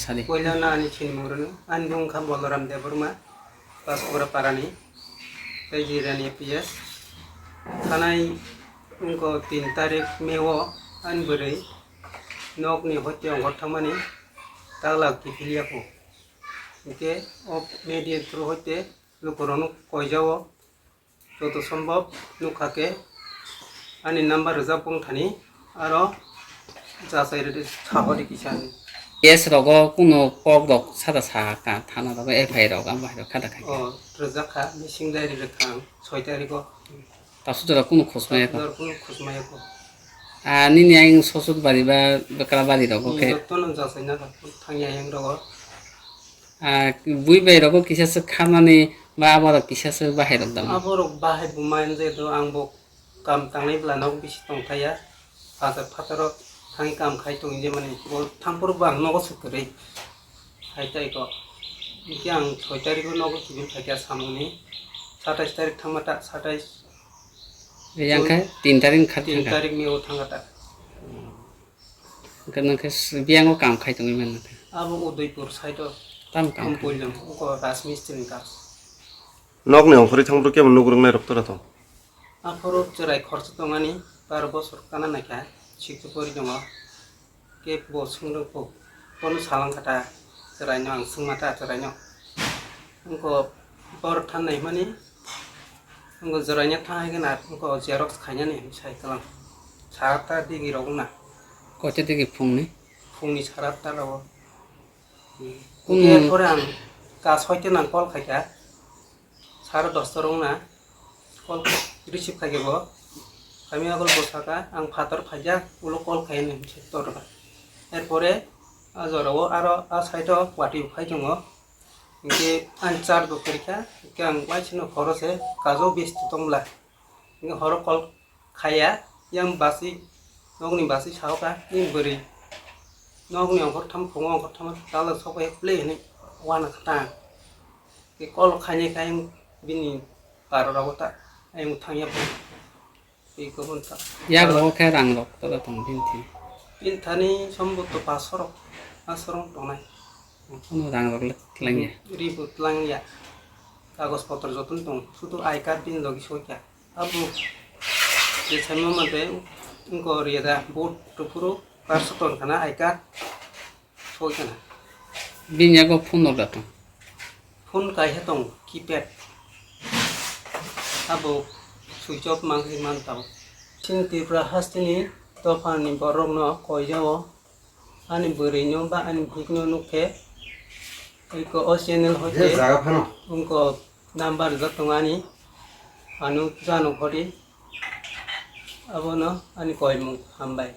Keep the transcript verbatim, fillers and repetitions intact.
Sadi. Puila no ani sinimung rwno. Ani mung kha Balaram Debbarma, Paskura Parani, tei Jirani P S. Thanai wngkha tin tarik May o ani bwrwi nokni hoite ongkhor thangmani taglak kiphilya kho. Hinkhe o media through hoite lukurokno koijao. Joto sombhob nukha khe ani number rwjak bwng thani aro jachai rwdi, sahori kisa hinwi. Case rogo kuno kok rok sada sa ka thana rogo F I R rok abo hai rok kada khai. O rwjak kha, missing diary rwkha ang soi tarikh o. Tasu jora kuno khosmaya kho. Tasu jora kuno khosmaya kho. Ah, nini ayang Sosot bari ba Bekra bari rogo khe. Jotono jachai na thangya ayang rogo. Ah, bui bai rogo kisa se khamani ba abo rok kisa se bahai rok dam. Abo rok bahai buma je do ang bo kam tangnai bwla nok bisi tongthaya. Phatar phatar o thang kam khai tong je mani bo thangphuru bo ang nogo se kwrwi. Hai tai ko. Hingke ang soi tarikh o nogo kibil phaikha samungni. Satais tarikh thangma ta, satais. Yang khe tin tarikh kha tin thangkha. Tarik May o thangkha ta. Hwnkhe nwng khe s-, biyango kam khai tongwi mano khe. Abo Udaipur side o. Tamo kam khai? Poilong, oko Rajmistri ni kam. Nokni ongkhorwi thangphuru kebo nuk rwknai rok tora tong? Aphuru chwrai khorsa tongani, baro bosor kana naikha, sikhe pori tongo. Kebo swngwrwk bo, bono salang kha ta, chwraino ang swngma ta chwraino. Wngkha bor thangnai hwnmani, wngkha jwraino thang hai kheno, wngkha xerox khainani hinwi sai kwlang. Sara ta digi rok wngna. Koita digi phungni? Phungni sara ta rogo. Kunu- Erpore ang ka soite nang call khaikha, sara dosta rok wngna. Call receive khaikhe bo, kami agol bo saka, ang phatar phaijak, ulo call khainani hinwi se torkha. Erpore a jorao aro a side o watwi bo phai tongo. Hinkhe ani charge bo kwrwikha, hinkhe ang waisano horo se kajo besti tongla. Hinkhe horo call khaiya, yang basi, nokni basi sahoka, ni bwrwi. Nokni ongkhortham, phungo ongkhortham, tala sokbai play hinwi wana kha ta. Ke call khainai khe ayang bini baro rogo ta, ayang thangya bo. Tei kobon ta. Yak rogo khe rang rok tora tong bini thani? Bini thani sombhoto paso rok, paso rok tongnai. Ano rang rok le tlangya? Ri bo tlangya. Kagoj potro jotono tong, sudu I card bini logi sokya. Abo je saima mate wngkha ori da board rwphuru parsa ton khana I card soi khana. Bini yago phone rok da tong? Phone kaisa tong keypad. Abo switch off mangri man tao. Chini Tripura hasteni dophani borokno koijao. Ani bwrwino ba ani bihikno nukhe, eko o channel hoite, je jaga phano. Wngkha number rijak tongo ani, ano jano hori, abono ani koimung hambai.